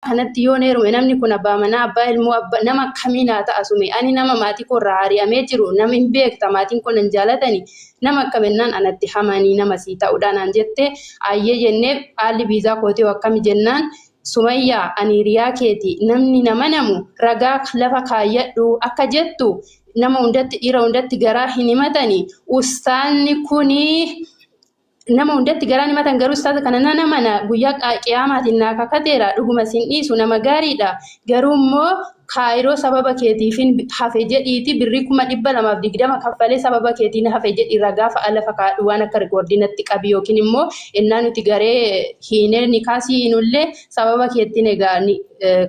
Kanatti yoon heerume namni kun abbaa manaa, abbaa ilmoo, abba nama akkamii naa ta'a sume? Ani nama maatii koo irraa ari'amee jiru, nama hin beekta, maatiin koo nan jaalatani, nama akkaminnaan anatti hamanii nama sii ta'udha naan jette. Ayyee jennee, haalli viizaa kootii hoo akkami jennaan, Sumayyaa, ani hiriyaa keeti, namni nama namu ragaa lafa kaayyadhu akka jettu, nama hundatti, dhiira hundatti garaa hin himatani. Ustaanni kuni nama hundatti garaan himatan, garuu ustaaza kana nan amana, guyyaa qiyaamaatiin naa kakateera, dhuguma sin dhiisu, nama gaariidha. Garuu immoo Kaayiroo sababa keetiifin hafe jedhiiti, birrii 220,000 kaffalee sababa keetiin hafe jedhi, ragaa fa'a lafa kaadhu, waan akka rikoordii natti qabi, yookiin immoo innaa nuti garee hiinee nikaasii hiinullee sababa keettiin egaa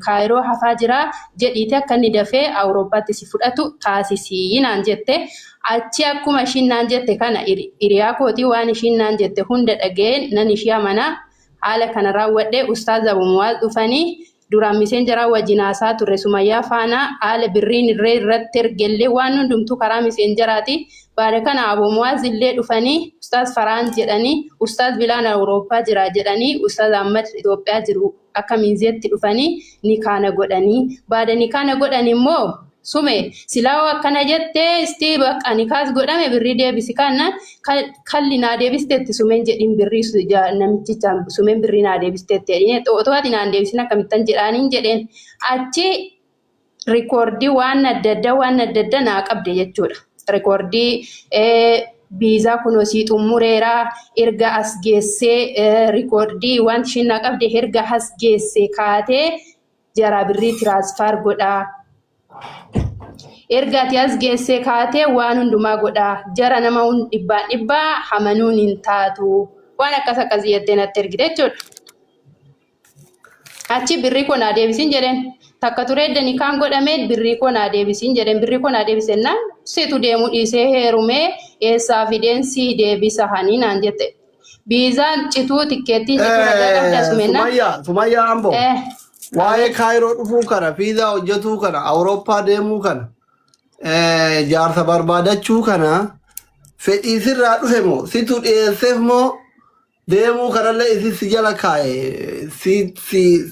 Kaayiroo hafaa jira jedhiiti, akka inni dafee Awurooppaatti si fudhatu taasisii naan jette. Achi akkuma ishiin naan jette kana, hiriyaa kootii, waan ishiin naan jette hunda dhaga'een nan ishii amanaa haala kana raawwadhe. Ustaaz Abu Muwaaz dhufanii, duraan miseenjaraa wajjin haasaa turre Sumayyaa faana, haala birriin irree irratti ergellee waan hundumtuu karaa miseenjaraati. Baada kana Abu Muwaaz illee dhufanii, Ustaaz Faraan jedhanii, Ustaaz Bilaan Awurooppaa jira jedhanii, Ustaaz Ahmad Itoophiyaa jiru akka miizeetti dhufanii nikaana godhanii. Baada nikaana godhan immoo, Sume, silaa akkana jettee istii bakka nikaas godhame birrii deebisi kana kalli naa deebisteetti sumeen jedhin, birrii namichicha sumeen birrii naa deebisteetti jedhin, otoo ati naan deebisin akkamittan jedhaaniin jedheen. Achi rikoordii waan adda addaa, waan adda addaa naa qabde jechuudha. Rikoordii viizaa kunoo sii xumureera, erga as geessee, rikoordii wanti ishiin naa qabde, erga as geessee kaatee jaraa birrii tiraansfaar godhaa. Erga ati as geessee kaatee waan hundumaa godhaa. Jara nama dhibbaan dhibbaa hamanuun hin taatu. Waan akkas akkasii jettee natti ergite jechuudha. Achi birrii koo naa deebisiin jedheen. Takka turee edda nikaan godhamee birrii koo naa deebisiin jedheen. Birrii koo naa deebisennaan, situ deemuu dhiisee heerumee, eessaa fideen sii deebisa hanii naan jette. Viizaan cituu, tikkeettiin cituu ragaa qabda sumennaan. Sumayyaa, Sumayyaa Amboo. Waa'ee Kaayiroo dhufuu kana, fiizaa hojjetuu kana, Awurooppaa deemuu kana, jaarsa barbaadachuu kana fedhii sirraa dhufe moo situ dhiyeesseef, moo deemuu kanallee isin si jala kaa'e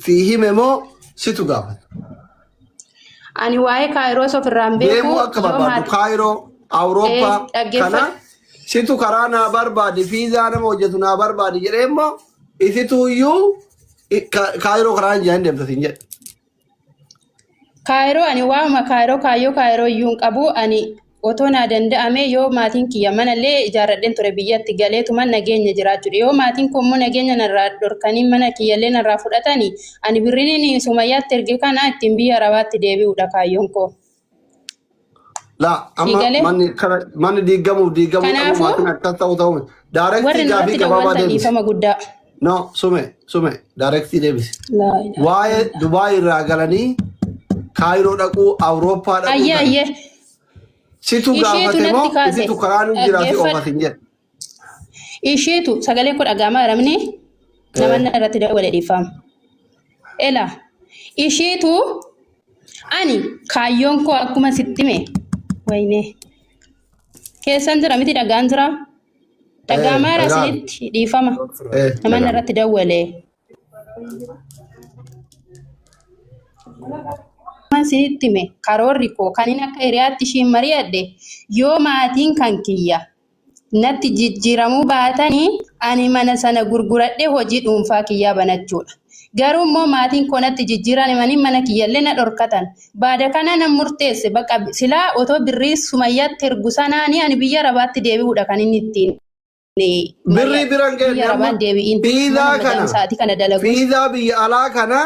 si hime, moo situ gaafate? Ani waa'ee Kaayiroos ofirraa hin beeku. Deemuu akka Yoo barbaadu Kaayiroo, Awurooppaa kana dhaggeeffadhu. situ karaa naa barbaadi, fiizaa nama hojjetu naa barbaadi jedhee, immoo isitu iyyuu Kaayiroo karaa hin jedhan deemta siin jedhe. Kaayiroo ani waa'uma Kaayiroo, kaayyoo Kaayiroo iyyuu hin qabu. Ani otoo naa danda'ame, yoo maatiin kiyya manallee ijaarradheen ture, biyyatti galeetuma nageenya jiraachuudha. Yoo maatiin koo immoo nageenya narraa dhorkanii mana kiyyallee narraa fudhatanii, ani birriin inni Sumayyaatti erge kana ittiin biyya Arabaatti deebi'uudha kaayyoon koo. Laa amma Siigalee? Manni kana manni diigamuuf diigamuu qabu Kanaafuu maatiin akkas ta'u ta'u warri daarektii gaafii nurratti gabaabaa dawwaltan deebisi. dhiifama guddaa. No, sume, sume, daarektii deebisi. Laa ilaaha Waa'ee illallah. Dubaay irraa galanii Kaayiroo dhaquu, Awurooppaa dhaquu Ayyee kana ayyee. situ Isheetu gaafate natti moo kaase. isitu karaa nu jira si Dhaggeeffadhu. oofa sin jedhe? Isheetu sagalee koo dhaga'amaa jiramni namanna irratti dawwale, dhiifama. Ela isheetu, ani kaayyoon koo akkuma sitti hime, wayne keessan jira miti, dhagaan jira, dhaga'amaa jira Dhagaan. isinitti, dhiifama, namanna irratti dawwale. Akkuma isinitti hime, karoorri koo kan inni akka hiriyaatti ishiin mari'adhe, yoo maatiin kan kiyya natti jijjiiramuu baatanii, ani mana sana gurguradhee hojii dhuunfaa kiyyaa banachuudha. Garuu immoo maatiin koo natti jijjiiramanii mana kiyyallee na dhorkatan. Baada kana nan murteesse, bakka silaa otoo birrii Sumayyaatti ergu sanaanii ani biyya Arabaatti deebi'uudha kan inni ittiin Birrii mari'adhe. bira hin Biyya geenye amma Arabaan deebi'iin mana fiizaa madaam kana sa'aatii kana dalagus. fiizaa biyya alaa kana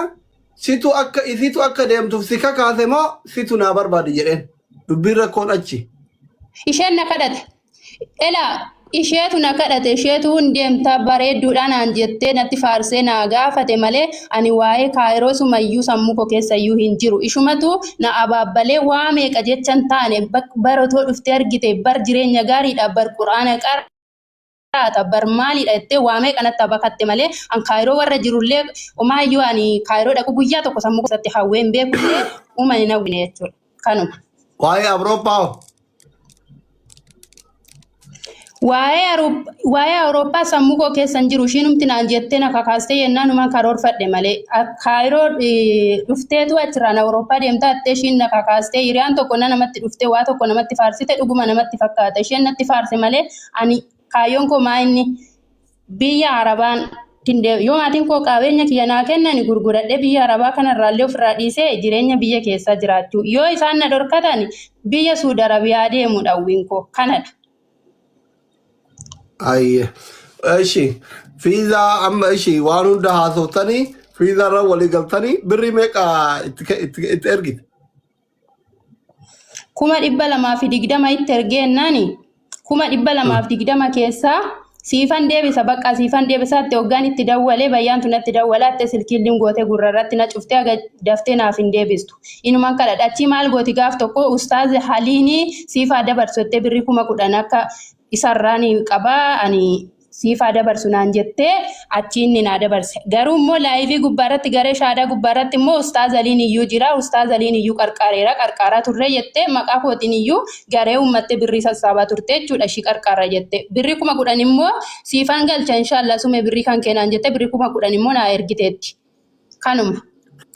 situ akka isitu akka deemtuuf si kakaase moo situ naa barbaadi jedheen? Dubbiin rakkoon achi. Isheen na kadhate. Elaa, isheetu na kadhate, isheetu hin deemtaa bareedduudha naan jettee natti faarsee naa gaafate malee, ani waa'ee Kaayiroo sumayyuu sammuu koo keessa iyyuu hin jiru. Ishumatu na abaabbalee waa meeqa jecha hin taane, bar otoo dhuftee argite, bar jireenya gaariidha, bar quraana qaraata, bar maaliidha jettee waa meeqa natti abakatte malee, an Kaayiroo warra jirullee homaayyuu, ani Kaayiroo dhaqu guyyaa tokko sammuu keessatti hawwee hin beekullee uumani hin hawwine jechuudha. Kanuma. Waa'ee Awurooppaa hoo? Waa'ee Awurooppaa sammuu koo keessa hin jiru. Ishiinumti naan jettee na kakaastee jennaan karoorfadhe malee. Kaayiroo dhufteetu achirraan Awurooppaa deemtaa jettee ishiin na kakaastee hiriyaan tokko na namatti dhuftee waa tokko namatti faarsite dhuguma namatti fakkaata. Isheen natti faarse malee ani kaayyoon koo maa inni biyya Arabaan yoo maatiin koo qabeenya kiyya naa kennan gurguradhee biyya Arabaa kanarraallee ofirraa dhiisee jireenya biyya keessaa jiraachuu. Yoo isaan na dhorkatan biyya Suudi Arabiyaa deemuudha hawwiin koo kanadha. Ayye. Ishi fiizaa amma ishi waan hunda haasoftanii fiizaa irra walii galtanii birrii meeqa itti ergite? 220,000 itti ergeennaani 220,000 keessaa siifan deebisa bakka siifan deebisaatti hoggaan itti dawwalee bayyaantu natti dawwalaatte silkiin gootee gurrarratti na cuftee haga daftee naaf hin deebistu. Inuman kadhadha. Achii maal gooti gaaf tokko ustaaz Haliinii siifaa dabarsu jettee birrii 10,000 akka isarraa ni qabaa ani siifaa dabarsu naan jettee achi inni naa dabarse. Garuu immoo laayivii gubbaarratti garee shaadaa gubbaarratti immoo ustaaz Aliin iyyuu jira ustaaz Aliin iyyuu qarqaareera qarqaaraa turre jettee maqaa kootiin iyyuu garee uummattee birrii sassaabaa turte jechuudha ishii qarqaarra jette. Birrii 10,000 immoo siifaan galcha inshaallah sume birrii kan keenaan jette birrii 10,000 immoo naa ergiteetti. Kanuma.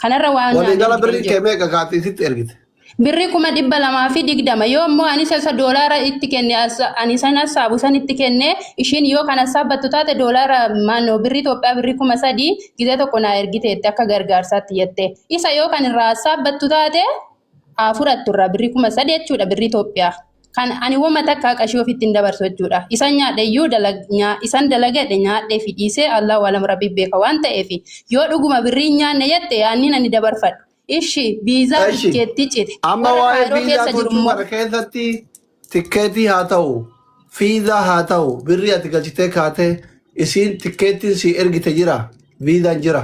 Kanarra waan naan Waliigala ergite hin birrii kee jiru. meeqa kaatee sitti ergite? Birrii 220,000 yoo immoo anis isa doolaara itti kenne ani san hassaabu san itti kenne ishiin yoo kan hassaabbattu taate doolaara maannoo birrii Itoophiyaa birrii 3,000 gizee tokko naa ergiteetti akka gargaarsaatti jette. Isa yoo kan irraa hassaabbattu taate haa fudhattu irraa birrii 3,000 jechuudha birrii Itoophiyaa. Kan ani wama takka qashii ofitti hin dabarsu jechuudha. Isan nyaadhe iyyuu isan dalagadhe nyaadhee fi dhiisee Allahu alam rabbi beeka waan ta'eef yoo dhuguma birrii hin nyaanne jette yaanni ani dabarfadhu. Ishi viizaa Ishi tikkeettii cite. amma Warra waa'ee Kaayiroo viizaa keessa jiru tolchuu immoo kana keessatti tikkeetii haa ta'u fiizaa haa ta'u birrii ati galchitee kaatee isiin tikkeettiin si ergite jira viizaan jira.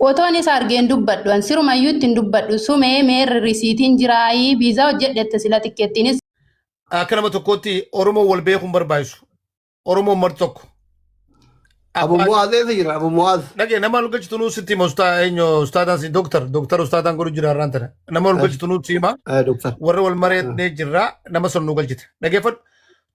Otoon isa argeen dubbadhu an sirumayyuu ittiin dubbadhu sumee meerri risiitiin jiraayii viizaa hojjedhette sila tikkeettiinis Akka nama tokkootti Oromoo wal beekuun barbaachisu. Oromoon marti tokko. Abu Abbaa Mu'aaz eessa jira? Abu Mu'aaz. dhagee nama ol galchitu nuu sitti hima ustaa eenyu ustaadaan si doktar doktar ustaadaan godhu jira har'aan tana. Nama ol galchitu nuu si hima Doktar. Warra wal mareetnee jirra nama sun nuu galchite. Dhageeffadhu.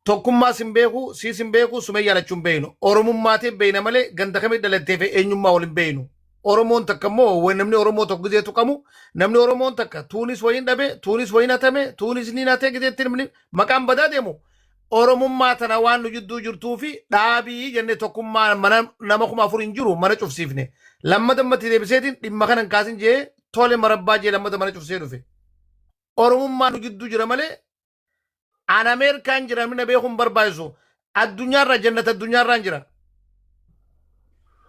Tokkummaa sin beeku, siis hin beeku, sumee yaalachuu hin beeknu. Oromummaatiin beekna malee ganda kamii dhalattee fi eenyummaa wal hin beeknu. Oromoon takka immoo namni Oromoo tokko gizee tuqamu namni Oromoon takka tuunis wayiin dhabe, tuunis wayiin hatame, tuunis ni hatee gizeetti namni maqaan badaa deemu. Oromummaa tana waan nu jidduu jirtuu fi dhaabii jennee tokkummaa mana nama 4,000 hin jiru mana cufsiifne. Lammata ammatti deebiseetiin dhimma kana hin kaasin jee tole marabbaa jee lammata mana cufsee dhufe. Oromummaa nu jidduu jira malee an Ameerikaan jira namni na beekuun hin barbaachisu. Addunyaarra jannata addunyaarraan jira.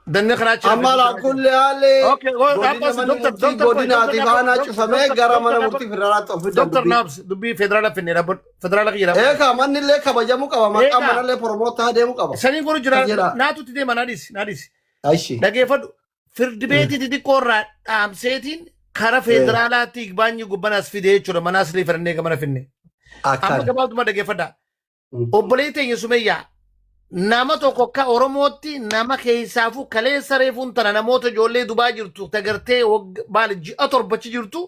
Danni karaa achi Amma laa kulli haalli Okay, well, godina Abbas, mana Doctor, murtii Doctor, godinaatiif Doctor, aanaa Doctor, cufamee Doctor, gara mana Doctor, murtii federaalaatti of fidan Doctor dubbii. Naabs, dubbii federaala finne, federaala kiyya. Eegaa manni illee kabajamuu qaba maqaan Eegaa. manallee promootaa deemuu qaba. Saniin godhu jira, Kan jedha. naatutti deema, naadhis, naadhis. Ashi. Dhageeffadhu, firdi beetii xixiqqoo irraa dhaamseetiin kara federaalaatti igbaanyi gubbanaas fide jechuudha, manaas illee fedhannee gamana finne. Amma Akkana. gabaabduma dhageeffadha. Obboleettii teenya Sumeyyaa nama tokko akka Oromootti nama keessaafuu kaleessa reefuun tana namoota ijoollee dubaa jirtu tagartee maali ji'a torbachi jirtu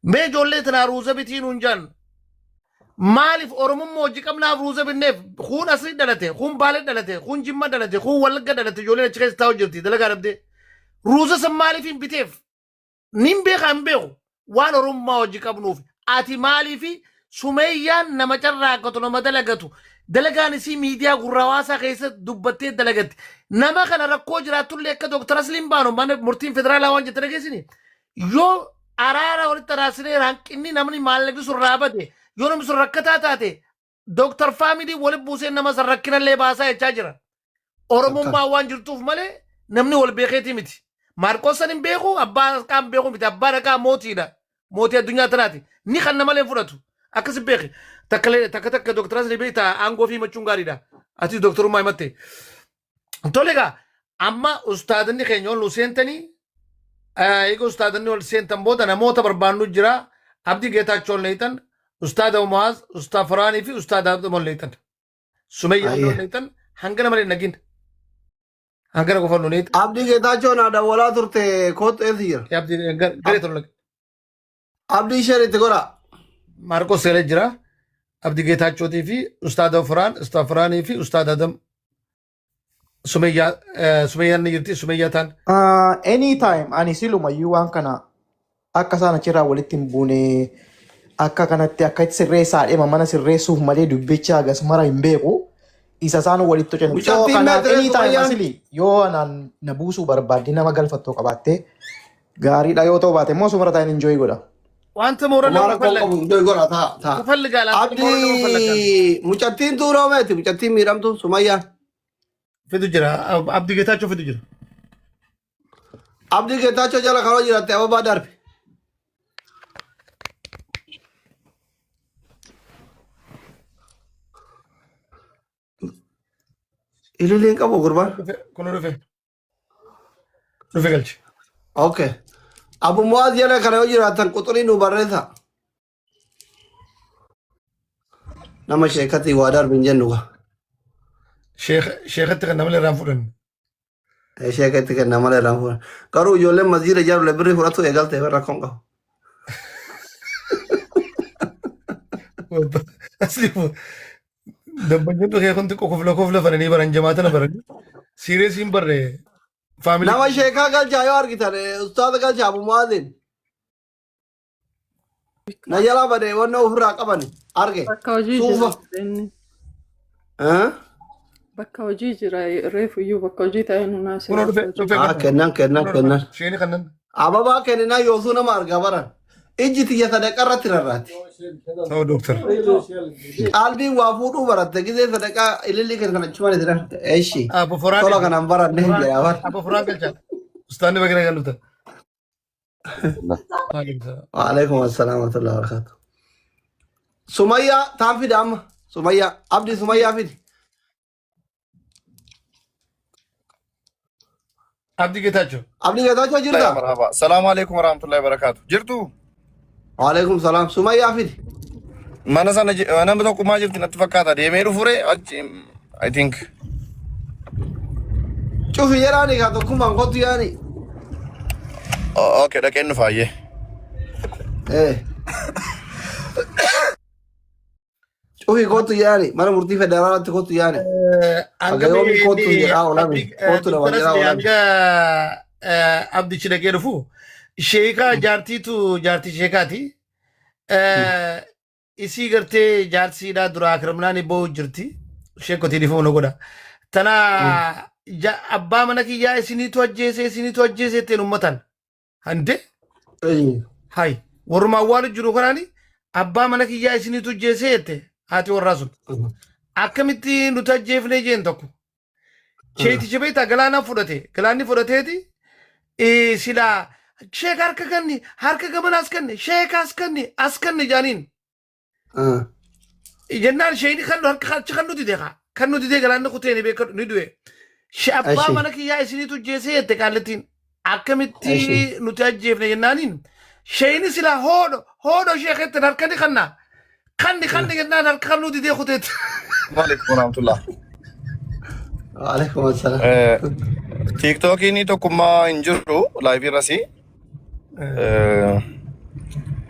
mee ijoollee tanaa ruuza bitii nuun jaan maaliif Oromummaa hojii qabnaaf ruuza binneef kuun asii dhalate kuun Baalee dhalate kuun Jimma dhalate kuun Wallagga dhalate ijoolleen achi keessa taa'u jirti dalagaa dhabdee ruuza san maaliif hin biteef nin beeka hin beeku waan Oromummaa hojii qabnuuf ati maaliif Sumeeyyaan nama carraaqqatu nama dalagatu dalagaan isii miidiyaa gurra hawaasaa keessa dubbattee dalagatti nama kana rakkoo jiraattullee akka Dooktar Asliin baanu mana murtiin federaalaa waan jette dhageessini yoo araara walitti araarsinee hanqinni namni maallaqni sun raabate yoo namni sun rakkataa taate Dooktar Faamilii walitti buusee nama san rakkinallee baasaa jechaa jira. Oromummaa waan jirtuuf malee namni wal beekeetii miti. Maarqos san hin beeku, abbaa dhaqaa hin beeku miti. Abbaa dhaqaa mootiidha. Mootii addunyaa tanaati. Ni kan nama malee hin fudhatu. Akkas hin beeki. Takka takka takka Dooktar Asli beektaa aangoo fi himachuun gaariidha. Atis dooktarummaa himatte. Tole egaa amma ustaadonni keenya ol nu seentanii eega ustaadonni ol seentan booda namoota barbaannu jira. Abdii Geetaachoo ol leeytan, Ustaada Mu'aaz, Ustaad Faraanii fi Ustaada Abdum ol leeytan. Sumayyaa ol leeytan hangana malee hin dhagin. Hangana qofa ol leeytan. Abdii Geetaachoo naa dawwalaa turte kootu eessa jira? Abdii garee tolu. Abdii isheen itti godha. Maarqos seelee jira. Abdi Geetaachootii fi Ustaada Furaan, Ustaad Furaanii fi Ustaad Adam Sumeyyaa Sumeyyaan ni jirti Sumeyyaa taan. Anytime ani silumayyuu waan kana akka isaan achirraa walitti hin buune akka kanatti akka itti sirreessaa deema mana sirreessuuf malee dubbicha hagas mara hin beeku. Isa isaan walitti hojjetan. So Mucattiin kanaaf meetiree anytime Sumayyaan? asili yoo anaan na buusuu barbaadde nama galfattoo qabaatte gaariidha yoo ta'u baate immoo sumara taa'in enjoy godha. Wanta moora Homaa nama rakkoo fallag. qabu iddoo godha taa taa. Tafalligaa laata moora nama fallagaa. Abdii mucattiin tuuroo meeti mucattiin miidhamtu Sumayyaan. Fidu jira. Abdi Geetaachoo fidu jira. Abdii Geetaachoo jala karoo jiratte ababaa darbe. Ililiin qabu gurbaan. Kun dhufe. Dhufe galchi. Okay. Abu Muaz jala kana yoo jiraatan quxurii nu barreessa. Nama sheekatii waa darbe hin jennu gaa. Sheekatti kan namni irraan fudhanne. Sheekatti kenna malee irraan fuudhan. Garuu ijoolleen masjiida ijaarulle birrii fudhatu eegalte rakkoon qabu. Asli dabbanyoon dhufee kun xiqqoo kofla kofla fananii baran jamaatana baran. Siireesiin barre faamilii. Nama sheekaa galchaa yoo argitan ustaaza galchaa Abu Muaazin. Na jalaa bade wanna ofirraa qaban arge. Bakka hojii jira Suufa. inni. Eh? Bakka hojii jira reefu iyyuu bakka hojii ta'ee nu naasira Kunoo dhufe bakka hojii. dhufe Ah, kannan. kennan kennan kennan. Sheeni kannan. Ababaa kenninaa yoosuu nama argaa baran. Ijji tiyya sadaqaa irratti rarraati. Ta'u dooktar. Qalbiin waa fuudhuu baratte gisee sadaqaa ilillii kan kana achumaan itti rarraate. Eshi. Abbo Foraan. Tola kanaan baranne hin jedha bar. Abbo Foraan galchaa. Ustaanni bagana kan dhuftan. Waalaikum assalam wa rahmatullahi wa barakatuh. Sumayyaa taan fida amma. Sumayyaa Abdi Sumayyaa fidi. Abdi Geetaachoo. Abdi Geetaachoo jirta? Marhaba. Salaamu alaikum warahmatullahi wabarakatuh. Jirtu Waalaikum salaam. Sumayyaa fidi. mana sana nama tokkummaa jirti natti fakkaata. Deemee dhufure achi I think. Cufi jedhaani kaa tokkummaan kottu yaani. Okay, dhaqeen dhufaayyee. Eh. Cufi kottu yaani mana murtii federaalaatti kottu yaani. Hanga Haga yoomii kottu jedhaa oolame. Kottu nama jedhaa oolame. hanga abdichi dhaqee dhufu sheekaa jaartiitu jaartii sheekaati. Isii gartee jaarsiidhaa duraa akramnaan boo'u jirti. Sheekotii dhiifama nu godha. Tana abbaa mana kiyyaa isiniitu ajjeese isiniitu ajjeese ittiin ummatan. Hande hay warruma awwaalu jiru kanaani abbaa mana kiyyaa isiniitu ajjeese jette haati warraa sun. Akkamitti nuti ajjeefne jeen tokko. Sheeticha beektaa galaanaa fudhate. Galaanni fudhateeti silaa sheeka harka kanni harka gamana as kanni sheeka as kanni as kanni jaaniin. Jennaan sheeyni kan harka achi kan nuti deeqa. Kan nuti dee galaanni kutee ni beekadhu ni du'e. Abbaa Ashi. mana kiyyaa isiniitu ajjeesee jette qaallattiin. Akkamitti Ashi. nuti ajjeefne jennaaniin sheeyni silaa hoodho hoodho sheeketti harka ni kanna. Kanni kanni jennaan harka kan nuti dee kuteetti. Alaikum warahmatullah. Waalaikum assalam. Tiiktookiin tokkummaa hin jiru laayivii irras.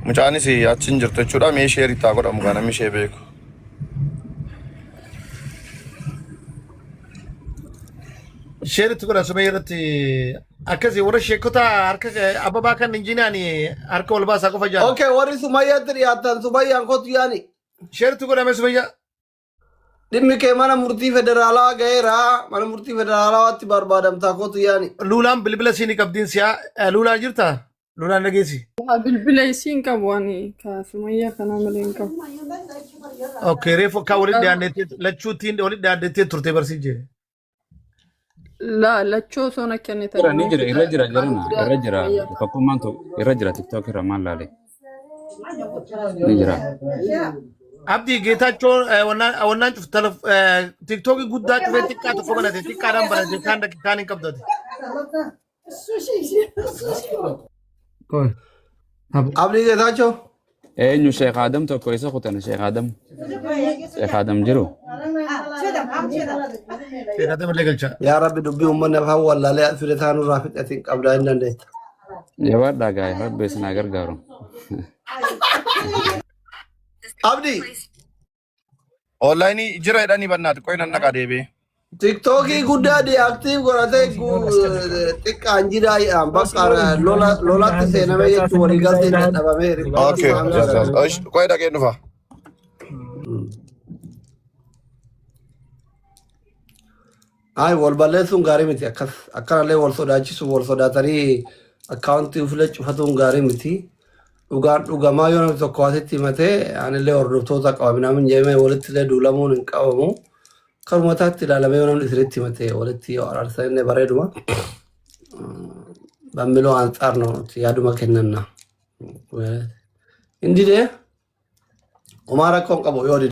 Mucaanis achi hin jirtu jechuudha. Mee sheerii itti haa godhamu gaa namni ishee beeku. Sheeritti godha sumee irratti akkasii warra sheekota harka ababaa kan injinaan harka ol baasaa qofa jaala. Okay, warri Sumayyaatti dhiyaatan Sumayyaan kottu yaani. Sheeritti godhame Sumayyaa. Dhimmi kee mana murtii federaalaa ga'eera. Mana murtii federaalaatti barbaadamtaa kottu yaani. Luulaan bilbila siinii qabdiin siyaa luulaan jirtaa? Luulaan dhageessi. Bilbila isiin qabu ani ka Sumayyaa kanaa malee hin qabu. Okay, reefu akka walitti dhiyaanneetti lachuutiin walitti dhiyaanneetti turte barsiijee. La lachuu osoo na kennitan Jira ni immoo jira irra jira kan jirana irra jira Sumayyaa ta'a. tokkummaan tokko irra jira tiktok irra maal laale ni jira. Abdii Geetaachoo wannaan cuf tiktookii guddaa cufee xiqqaa tokko banate xiqqaadhaan banate kaan kaan hin qabdate. Abdii Geetaachoo. Eenyu Sheekh Adam tokko isa kutan Sheekh Adam Sheekh Adam jiru. Sheekh Adam illee galchaa. Yaa Rabbi dubbii uummanni afaan wallaalee as fide taanurraa fixatiin qabdaa hin dandeetta. Jabaadhaa gaa'e rabbi isin haa gargaaru. Abdii. Onlaayinii jira jedhanii bannaati qoy nan dhaqaa deebi'ee. Tiktookii guddaa deactive godhatee xiqqaan jiraa jedhaan bakka lolatti seename jechuun waliigaltee dadhabamee Okay. riippoortii maamila godhate. Qoy dhaqeen dhufa. Ay wal balleessuun gaarii miti akkas akkanallee wal sodaachisu wal sodaatanii akkaawuntii ofiilee cufatuun gaarii miti. Dhugaan dhugamaa yoo namni tokko asitti himatee anillee hordoftoota qaba minaamin jedhamee walitti illee duulamuun hin qabamu. Karuma taatti ilaalamee yoo namni isinitti himate walitti yoo araarsan illee bareeduma. በሚለው አንጻር ነው yaaduma kennanna. Hin didee homaa rakkoon qabu yoo dide.